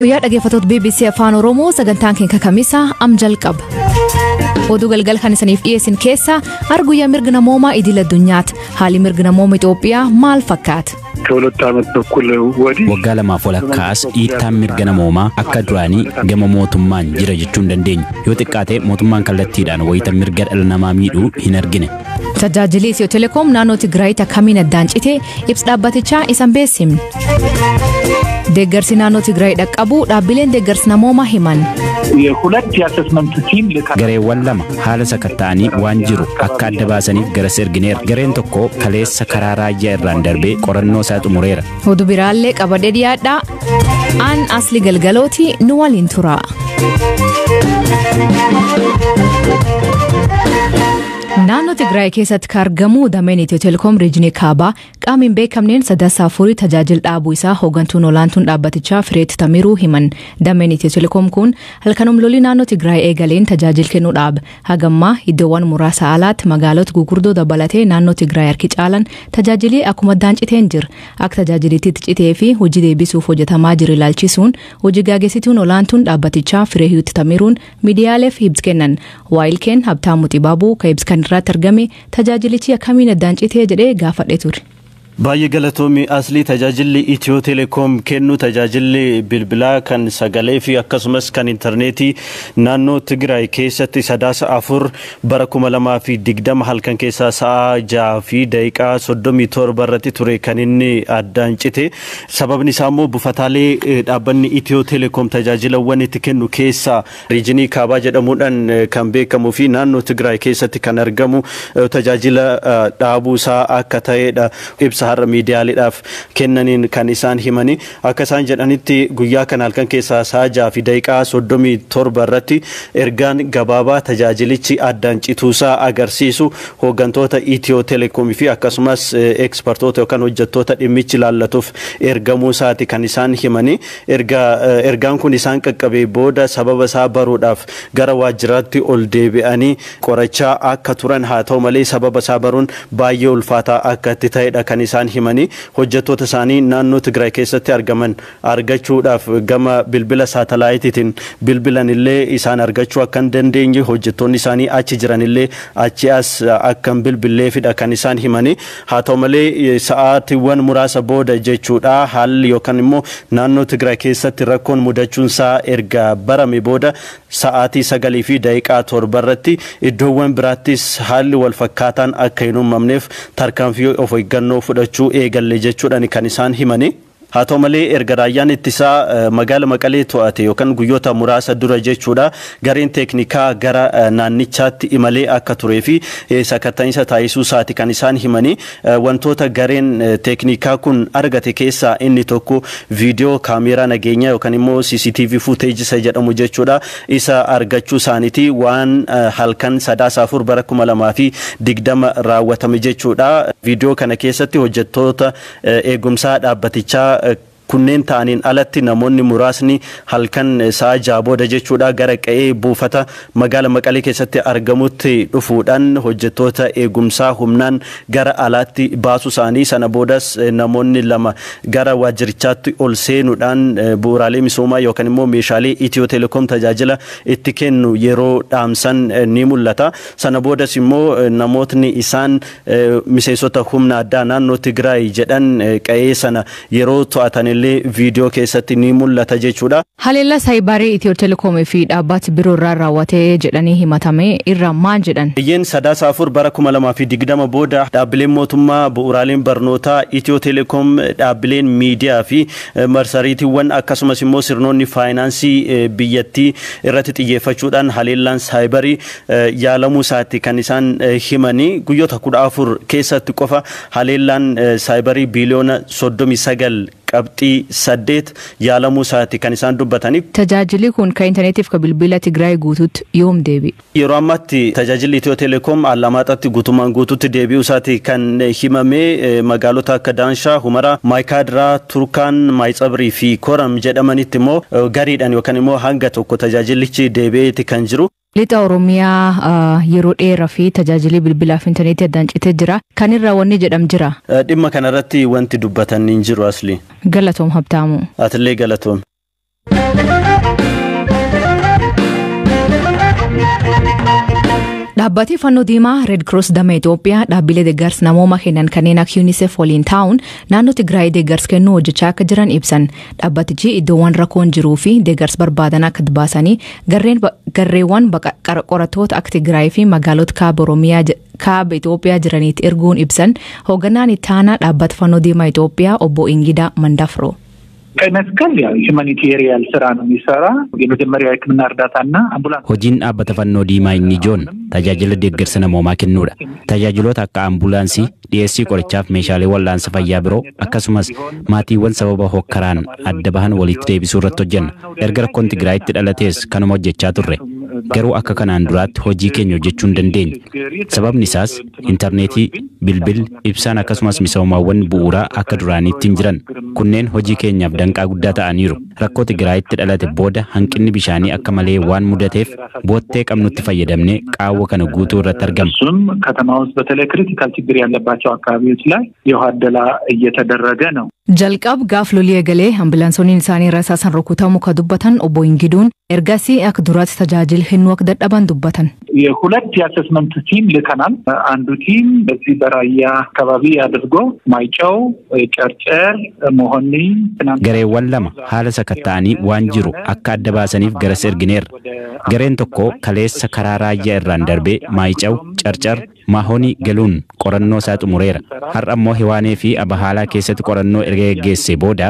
Guyyaa dhaggeeffattoota BBC Afaan Oromoo, sagantaan keenya Kamisaa am jalqaba. Oduu galgal kan isiniif dhiyeessin keessaa, har guyyaa mirga namoomaa idil addunyaati. Haalli mirga namooma Itoophiyaa maal fakkaata? ከሁለት ዓመት ተኩል ወዲህ Waggaa lamaaf walakkaas dhiittaan mirga namoomaa akka duraanii gama mootummaan jira jechuu hin dandeenyu. Yoo xiqqaate mootummaan kallattiidhaan wayita mirga dhala namaa miidhuu hin argine. Tajaajilli Itiyoo Telekoom naannoo Tigraayitti akkamiin addaan citee, ibsa dhaabbatichaa isan beeksifne. Deeggarsi naannoo Tigraay dhaqqabu dhaabbileen deeggarsa namoomaa himan. የሁለት የአሰስመንት ቲም ልከ Gareewwan lama haala sakatta'anii waan jiru akka adda baasaniif garas ergineera. Gareen tokko kaleessa karaa Raayyaa irraan darbee qorannoo isaa xumureera. Oduu biraallee qabadhee dhiyaadhaa. Aan Asli Galgalooti, nu waliin tura. Naannoo Tigraay keessatti kan argamu dameen Itiyoo Telekoom riijinii kaabaa qaama hin beekamneen 4 Sadaasa tajaajila dhaabuu isaa hooggantuun olaantuun dhaabbatichaa Fireet Tamiruu himan. Dameen Itiyoo Telekoom kun halkanum lolli naannoo Tigraay eegaleen tajaajila kennuu dhaaba. Hagammaa iddoowwan muraasa alaatti magaalota gurguddoo dabalatee naannoo Tigraay harki caalan tajaajilli akkuma addaan citeen jira. Akka tajaajilitti citee fi hojii deebisuuf hojjetamaa jiru ilaalchisuun hojii gaggeessituun olaantuun dhaabbatichaa Fireehiwut Tamiruun miidiyaaleef ibsa kennan. Waayilkeen Habtaamuu Xibaabuu kan ibsa kan irratti argame tajaajilichi akkamiin addaan citee jedhee gaafadhe ture. Baay'ee galatoomi Aslii. Tajaajilli Itiyoo Telekoom kennu, tajaajilli bilbilaa kan sagalee fi akkasumas kan intarneetii, naannoo Tigraay keessatti 4 Sadaasa bara 2020 halkan keessaa sa'a 6:37 irratti ture kan inni addaan cite. Sababni isaa immoo buufataalee dhaabbanni Itiyoo Telekoom tajaajilawwan itti kennu keessaa riijinii kaabaa jedhamuudhaan kan beekamuu fi naannoo Tigraay keessatti kan argamu tajaajila dhaabuu isaa akka ta'edha ibsa har'a miidiyaaleedhaaf kennaniin kan isaan himanii. Akka isaan jedhanitti, guyyaa kana halkan keessaa sa'a 6:37 irratti ergaan gabaabaa tajaajilichi addaan cituusaa agarsiisu hooggantoota Itiyoo Telekoomii fi akkasumas ekspertoota yookaan hojjettoota dhimmichi ilaallatuuf ergamuu isaati kan isaan himanii. Erga ergaan kun isaan qaqqabee booda sababa isaa baruudhaaf gara waajjiraatti ol deebi'anii qorachaa akka turan, haa ta'u malee sababa isaa baruun baay'ee ulfaataa akka itti ta'edha kan isaan himanii. Hojjettoota isaanii naannoo Tigraay keessatti argaman argachuudhaaf gama bilbila saatalaayitiitiin bilbilan illee isaan argachuu akka hin dandeenye, hojjettoonni isaanii achi jiran illee achi as akka hin bilbilleefidha kan isaan himanii. Haa ta'u malee sa'aatiiwwan muraasa booda jechuudha, haalli yookaan immoo naannoo Tigraay keessatti rakkoon mudachuunsaa erga barame booda sa'aatii 9:07 irratti iddoowwan biraattis haalli wal fakkaataan akka hin uumamneef tarkaanfii of eeggannoo fudhachuu eegalle jechuudhaan kan isaan himanii. Haa ta'u malee erga raayyaan ittisaa magaala Maqalee to'ate yookaan guyyoota muraasa dura jechuudha, gareen teeknikaa gara naannichaatti imalee akka turee fi sakatta'insa taasisuu isaati kan isaan himanii. Wantoota gareen teeknikaa kun argate keessaa inni tokko viidiyoo kaameeraa nageenyaa yookaan immoo CCTV footage isa jedhamu jechuudha, isa argachuu isaaniiti, waan halkan 4 Sadaasa bara 2020 raawwatame jechuudha. Viidiyoo kana keessatti hojjettoota eegumsaa dhaabbatichaa kunneen ta'aniin alatti namoonni muraasni halkan sa'a 6 booda jechuudha gara qe'ee buufata magaala Maqalee keessatti argamutti dhufuudhaan hojjettoota eegumsaa humnaan gara alaatti baasuu isaanii, sana boodas namoonni lama gara waajjirichaatti ol seenuudhaan bu'uuraalee misoomaa yookaan immoo meeshaalee Itiyoo Telekoom tajaajila itti kennu yeroo dhaamsan ni mul'ata. Sana boodas immoo namootni isaan miseensota humna addaa naannoo Tigraay jedhan qe'ee sana yeroo to'atan illee viidiyoo keessatti ni mul'ata jechuudha. Haleellaa saayibarii Itiyoo Telekoomii fi dhaabbata biroo irraa raawwatee jedhanii himatame irraa maal jedhan? Biyyeen 4 Sadaasa bara 2020 booda dhaabbileen mootummaa, bu'uuraaleen barnootaa Itiyoo Telekoom, dhaabbileen miidiyaa fi marsariitiiwwan, akkasumas immoo sirnoonni faayinaansii biyyattii irratti xiyyeeffachuudhaan haleellaan saayibarii yaalamuu isaati kan isaan himanii. Guyyoota 14 keessatti qofa haleellaan saayibarii biiliyoona 39.8 yaalamuu isaati kan isaan dubbatanii. Tajaajilli kun kan intarneetiif kan bilbila Tigraay guutuutti yoom deebi'e? Yeroo ammaatti tajaajilli Itiyoo Telekoom Allamaxaatti guutummaan guutuutti deebi'uu isaati kan himame. Magaalota akka Daanshaa, Humaraa, Maayikaadiraa, Turkaan, Maayitsabrii fi Koram jedhamanitti immoo gariidhaan yookaan immoo hanga tokko tajaajilichi deebi'eeti kan jiru. Lixa Oromiyaa yeroo dheeraa fi tajaajilli bilbilaaf intarneetii addaan citee jira. Kan irraa wanni jedham jira? Dhimma kanarratti wanti dubbatan hin jiru, Asli. Galatoom, Habtaamu. Atillee galatoom. Dhaabbati fannoo diimaa Red Cross damee Itoophiyaa dhaabbilee deeggarsa namooma kennan kanneen akka UNICEF waliin taa'uun naannoo Tigraay deeggarsa kennuu hojjechaa akka jiran ibsan. Dhaabbatichi iddoowwan rakkoon jiruu fi deeggarsa barbaadan akka baasanii garreewwan qorattoota akka Tigraay fi magaalota kaaba Oromiyaa kaaba Itoophiyaa jiraniitti erguun ibsan. Hoogganaan itti aanaa dhaabbata fannoo diimaa Itoophiyaa obbo Ingidaa Mandafroo. ቀይ መስቀል ያው ሁማኒቴሪያን ስራ ነው የሚሰራ። የመጀመሪያ የሕክምና እርዳታና አምቡላንስ Hojiin dhaabbata fannoo diimaa inni ijoon tajaajila deeggarsa namoomaa kennuudha. Tajaajiloota akka ambulaansii, dhiyeessii qorichaaf meeshaalee wal'aansa fayyaa biroo akkasumas maatiiwwan sababa hokkaraan adda bahan walitti deebisuu irratti hojjenna. Erga rakkoon Tigraayitti dhalatees kanuma hojjechaa turre. Garuu akka kanaan duraatti hojii keenya hojjechuu hin dandeenye. Sababni isaas intarneetii, bilbilli, ibsaan akkasumas misoomaawwan bu'uuraa akka duraaniitti hin jiran. Kunneen hojii keenyaaf danqaa guddaa ta'aniiru. Rakkoo Tigraayitti dhalate booda hanqinni bishaanii akka malee waan mudateef boottee qabnutti fayyadamnee qaawwa kana guutuu irratti argamna. እሱም ከተማ ውስጥ በተለይ ክሪቲካል ችግር ያለባቸው አካባቢዎች ላይ የውሃ እደላ እየተደረገ ነው። Jalqab gaaf lolii eegalee ambulaansonni isaanii rasaasan rukutamuu ka dubbatan obbo Ingiduun ergasii akka duraatti tajaajila kennuu akka dadhaban dubbatan. የሁለት የአሰስመንት ቲም ልከናል። አንዱ ቲም በዚህ በራያ አካባቢ አድርጎ ማይጨው፣ ጨርጨር፣ መሆኒ ትናንት Gareewwan lama haala sakatta'anii waan jiru akka adda baasaniif garas ergineerra. Gareen tokko kaleessa karaa raayyaa irraan darbee Maayicaw, Carcar, Maahonii galuun qorannoo isaa xumureera. Har'a immoo Hiwaanee fi Abahaalaa keessatti qorannoo erga geggeessee booda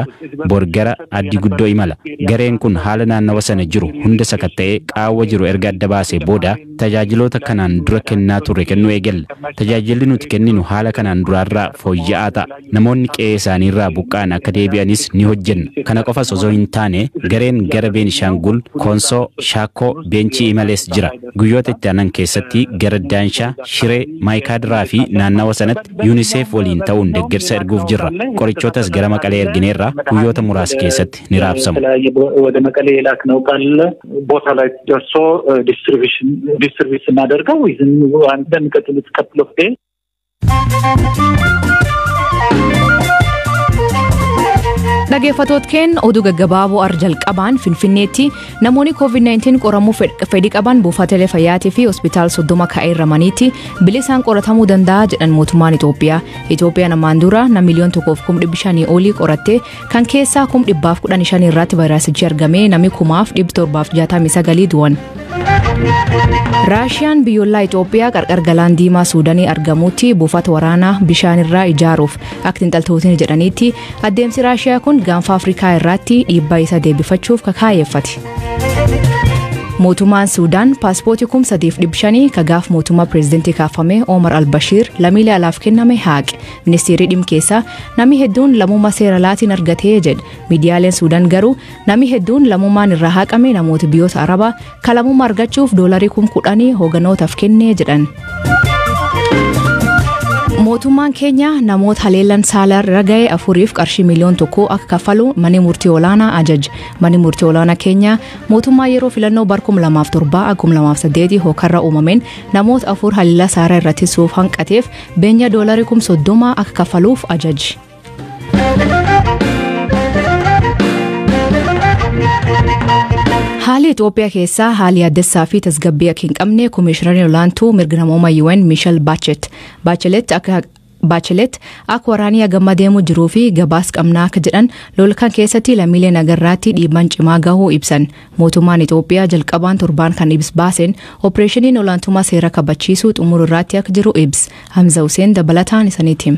bor gara addi guddoo imala. Gareen kun haala naannawa sana jiru hunda sakatta'ee qaawwa jiru erga adda baasee booda tajaajiloota kanaan dura kennaa turre kennuu eegalla. Tajaajilli nuti kenninu haala kanaan duraarraa fooyya'aa ta'a. Namoonni qe'ee isaaniirraa buqqa'an akka deebi'anis ni hojjenna. Kana qofas osoo hin taane gareen gara Beenishaangul, Koonsoo, Shaakkoo, Beenchii imalees jira. Guyyoota itti aanan keessatti gara Daanshaa, Shiree, Maayikaadiraa fi naannawa sanatti UNICEF waliin ta'uun deeggarsa erguuf jirra. Qorichootas gara Maqalee ergineerra guyyoota muraasa keessatti ni raabsamu. የተለያየ ወደ መቀሌ የላክነው ቃል ቦታ ላይ ደርሶ ዲስትሪቢሽን ዲስትሪቢዩት ስናደርገው ይዝን በሚቀጥሉት ከፕል ኦፍ ዴይ Dhaggeeffattoota keenya oduu gaggabaaboo ar jalqabaan Finfinneetti namoonni COVID-19 qoramuu fedhii qaban buufataalee fayyaatii fi hospitaala 30 ka'ee ramaniitti bilisaan qoratamuu danda'a jedhan mootummaan Itoophiyaa. Itoophiyaan ammaan dura nam 1,500,000 olii qorattee kan keessaa 115,000 irratti vaayirasichi argame namni 769 du'an. Raashiyaan biyyoolaa Itoophiyaa qarqar galaan diimaa Suudaanii argamutti buufata waraanaa bishaanirraa ijaaruuf akka xiinxaltootni jedhanitti adeemsi Raashiyaa kun gaanfa Afrikaa irratti dhiibbaa isa deebifachuuf kakaayeeffate. Mootummaan Suudaan paaspoortii 3,500 ka gaaf mootummaa pireezidantii kaafame Omar al-Bashiir lammiilee alaaf kenname haaqe. Ministeerri dhimma keessaa namni hedduun lammummaa seera laatiin argatee jedhe. Miidiyaaleen Suudaan garuu namni hedduun lammummaan irraa haqame namoota biyyoota Arabaa ka lammummaa argachuuf doolarii 10,000 hooganootaaf kennee jedhan. Mootummaan keenya namoota haleellan saalaa irra ga'e afuriif qarshii 1 miliyoona akka kaffalu manni murtii olaanaa ajaje. Manni murtii olaanaa keenya mootummaa yeroo filannoo bar 2007 2008 hookarra uumameen namoota afur haleellaa saalaa irratti suuf hanqateef beenya doolarii 30,000 akka kaffaluuf ajaje. Haalli Itoophiyaa keessaa haalli yaaddessaa fi tasgabbii akka hin qabne Komishinarri olaantuu mirga namoomaa UN Michelle Bachelet akka waraanii hagamma deemuu jiruu fi gabaas qabnaa akka jedhan lolkan keessatti lammiilee nagarraatti dhiibbaan cimaa gahuu ibsan. Mootummaan Itoophiyaa jalqabaan torbaan kan ibs baaseen opereeshiniin olaantummaa seera kabachiisuu xumuru irratti akka jiru ibs. Hamza Hussein dabalataan isaniitti hima.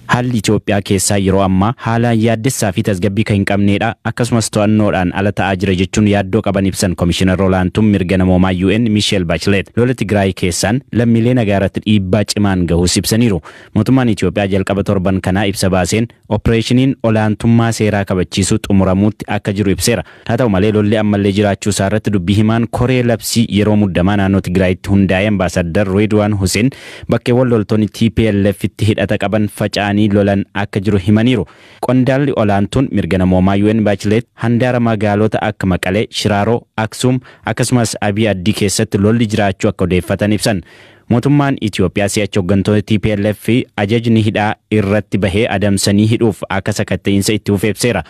Haalli Itoophiyaa keessaa yeroo ammaa haalaan yaaddessaa fi tasgabbii kan hin qabnedha. Akkasumas to'annoodhaan ala ta'aa jira jechuun yaaddoo qaban ibsan Komishinar olaantuun mirga namoomaa UN Michelle Bachelet. Lola Tigraay keessaan lammiilee nagaa irratti dhiibbaa cimaan gahuus ibsaniiru. Mootummaan Itoophiyaa jalqaba torban kanaa ibsa baaseen opereeshiniin olaantummaa seeraa kabachiisuu xumuramuutti akka jiru ibseera. Haa ta'u malee lolli ammallee jiraachuu isaa irratti dubbii himaan koree labsii yeroo muddamaa naannoo Tigraayitti hundaa'e Ambaasaddar Reedwaan Hussein bakkeewwan loltoonni TPLF itti hidhata qaban faca'anii isaanii lolan akka jiru himaniiru. Qondaalli olaantuun mirga namoomaa UN Bachelet handaara magaalota akka Maqalee, Shiraaroo, Aksuum akkasumas Abiy Addii keessatti lolli jiraachuu akka odeeffatan ibsan. Mootummaan Itoophiyaa si'achi hooggantoota TPLF fi ajajni hidhaa irratti bahee adamsanii hidhuuf akka sakatta'iinsa itti fufee ibseera.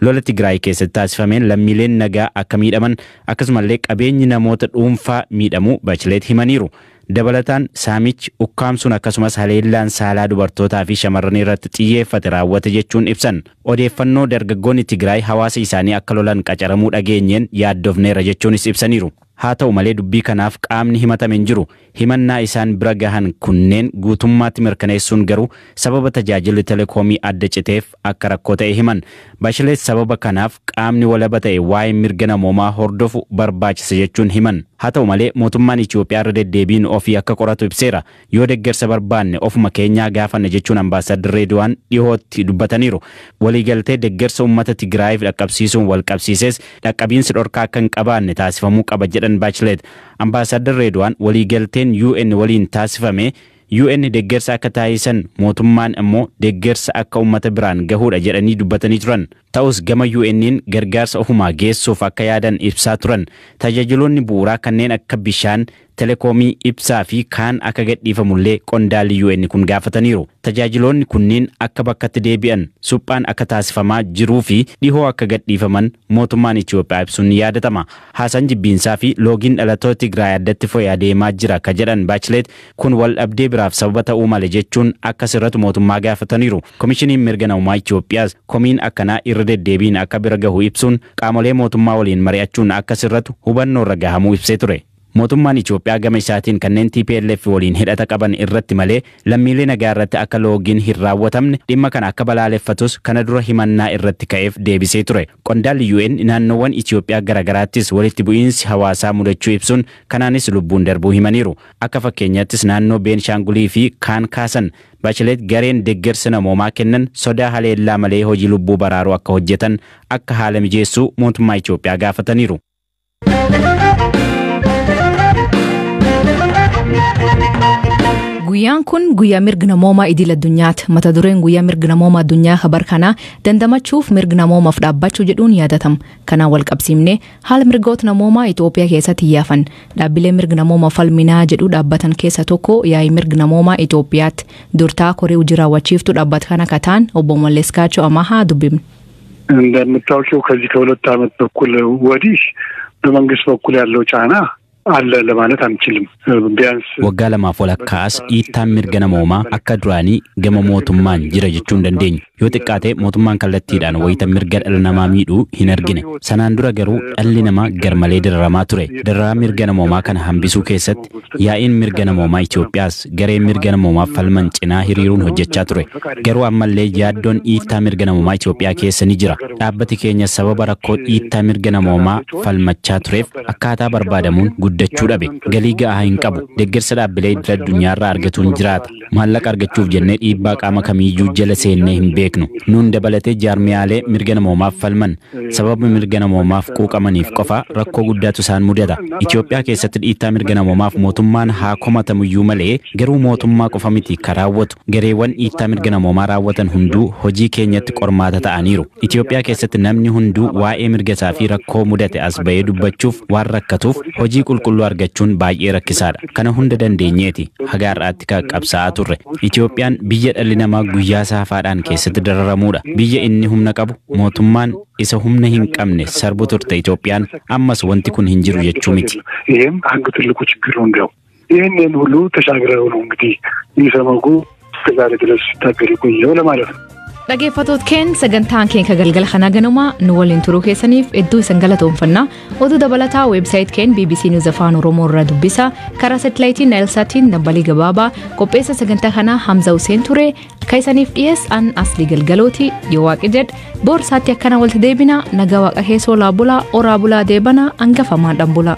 Lola Tigraay keessatti taasifameen lammiileen nagaa akka miidhaman akkasumallee qabeenyi namoota dhuunfaa miidhamuu Bachelet himaniiru. Dabalataan saamichi ukkaamsuun akkasumas haleellaan saalaa dubartootaa fi shamarran irratti xiyyeeffate raawwate jechuun ibsan. Odeeffannoo dargaggoonni Tigraay hawaasa isaanii akka lolan qacaramuu dhageenyeen yaaddofneera jechuunis ibsaniiru. Haa ta'u malee dubbii kanaaf qaamni himatame hin jiru. Himannaa isaan bira gahan kunneen guutummaatti mirkaneessuun garuu sababa tajaajilli telekoomii adda citeef akka rakkoo ta'e himan. Bachelet sababa kanaaf qaamni walaba ta'e waa'ee mirga namoomaa hordofu barbaachisa jechuun himan. Haa ta'u malee mootummaan Itoophiyaa irra deddeebiin ofii akka qoratu ibseera. Yoo deeggarsa barbaanne ofuma keenyaa gaafanna jechuun ambaasaadar Reedwaan dhihootti dubbataniiru. Waliigaltee deeggarsa uummata Tigraayiif dhaqqabsiisuun wal qabsiises dhaqqabiinsi dhorkaa akka hin qabaanne taasifamuu qaba jedhan Bachelet. Ambaasaadar Reedwaan waliigalteen UN waliin taasifame UN deeggarsa akka taasisan mootummaan immoo deeggarsa akka uummata biraan gahuudha jedhanii dubbatanii turan. Ta'us gama UN'n gargaarsa ofumaa geessuuf akka yaadan ibsaa turan. Tajaajiloonni bu'uuraa kanneen akka bishaan, telekoomii, ibsaa fi kaan akka gadhiifamullee qondaalli UN kun gaafataniiru. Tajaajiloonni kunniin akka bakkatti deebi'an, suphaan akka taasifamaa jiruu fi dhihoo akka gadhiifaman mootummaan Itoophiyaa ibsuun ni yaadatama. Haasaan jibbiinsaa fi loogiin dhalattoota Tigraay addatti fooyya'aa deemaa jira ka jedhan Bachelet kun wal dhabdee biraaf sababa ta'uu male jechuun akka sirratu mootummaa gaafataniiru. Komishiniin mirga namummaa Itoophiyaas komiin akkanaa irra deddeebiin akka bira gahu ibsuun qaamolee mootummaa waliin mari'achuun akka sirratu hubannoo irra gahamuu ibsee ture. Mootummaan Itoophiyaa gama isaatiin kanneen TPLF waliin hidhata qaban irratti malee lammiilee nagaa irratti akka loogiin hin raawwatamne dhimma kana akka balaaleffatus kana dura himannaa irratti ka'eef deebisee ture. Qondaalli UN naannoowwan Itoophiyaa garaagaraattis walitti bu'iinsi hawaasaa mudachuu ibsuun kanaanis lubbuun darbuu himaniiru. Akka fakkeenyaattis naannoo Beenishaangulii fi kaan kaasan Bachelet gareen deeggarsa namoomaa kennan sodaa haleellaa malee hojii lubbuu baraaruu akka hojjetan akka haala mijeessuu mootummaa Itoophiyaa gaafataniiru. Guyyaan kun guyyaa mirga namoomaa idil addunyaati. Mata dureen guyyaa mirga namoomaa addunyaa habar kanaa dandamachuuf mirga namoomaaf dhaabbachuu jedhuun yaadatama. Kanaan wal qabsiifnee haala mirgoota namoomaa Itoophiyaa keessatti iyyaafan. Dhaabbilee mirga namoomaa falminaa jedhu dhaabbatan keessa tokko yaa'ii mirga namoomaa Itoophiyaatti. Durtaa koree hojii raawwachiiftuu dhaabbata kana kataan obbo Malleskaachoo Amahaa dubbifne. እንደምታውቂው ከዚህ ከሁለት ዓመት በኩል ወዲህ በመንግስት በኩል ያለው ጫና አለ ለማለት አንችልም። ቢያንስ Waggaa lamaaf walakkaas dhiittaan mirga namoomaa akka duraanii gama mootummaan jira jechuu hin dandeenyu. Yoo xiqqaate mootummaan kallattiidhaan wayita mirga dhala namaa miidhuu hin argine. Sanaan dura garuu dhalli namaa garmalee dararamaa ture. Dararaa mirga namoomaa kana hambisuu keessatti yaa'iin mirga namoomaa Itoophiyaas garee mirga namoomaa falman cinaa hiriiruun hojjechaa ture. Garuu ammallee yaaddoon dhiittaa mirga namoomaa Itoophiyaa keessa ni jira. Dhaabbati keenya sababa rakkoo dhiittaa mirga namoomaa falmachaa tureef akkaataa barbaadamuun guddachuu dhabe. Galii ga'aa hin qabu. Deeggarsa dhaabbilee idil addunyaarraa argatuun jiraata. Maallaqa argachuuf jennee dhiibbaa qaama kamiiyyuu jala seennee hin beeknu. Nuun dabalatee jaarmiyaalee mirga namoomaaf falman sababa mirga namoomaaf quuqamaniif qofa rakkoo guddaatu isaan mudata. Itoophiyaa keessatti dhiittaa mirga namoomaaf mootummaan haa komatamuyyuu malee garuu mootummaa qofa miti kan raawwatu. Gareewwan dhiittaa mirga namoomaa raawwatan hunduu hojii keenyatti qormaata ta'aniiru. Itoophiyaa keessatti namni hunduu waa'ee mirga isaa fi rakkoo mudate as bahee dubbachuuf waan rakkatuuf hojii qulqulluu argachuun baay'ee rakkisaadha. Kana hunda dandeenyeeti haga har'aatti kan qabsaa'aa turre. Itoophiyaan biyya dhalli namaa guyyaa saafaadhaan keessatti dararamuudha. Biyya inni humna qabu mootummaan isa humna hin qabne sarbu turte Itoophiyaan ammas wanti kun hin jiru jechuu miti. ይህም አንዱ ትልቁ ችግር ነው። እንዲያው ይህንን ሁሉ ተሻግረው ነው እንግዲህ ኢሰመጉ እስከዛሬ ድረስ ሲታገል የቆየው ለማለት ነው። Dhaggeeffattoota keenya sagantaan keenya galgala kanaa ganamaa nu waliin turuu keessaniif hedduu isin galatoomfanna. Oduu dabalataa weebsaayit keenya BBC News Afaan Oromoo irraa dubbisa. Karaa seetilaayitii Naayilsaatiin dambalii gabaabaa qopheessa sagantaa kanaa Hamza Hussein ture. Akka isaniif dhiyeess an Aslii Galgalooti yoo waaqi jedhe boorsaatti akkana walitti deebina nagaa waaqa keessoo laa bulaa oraa bulaa deebana hangafamaan dhan bulaa.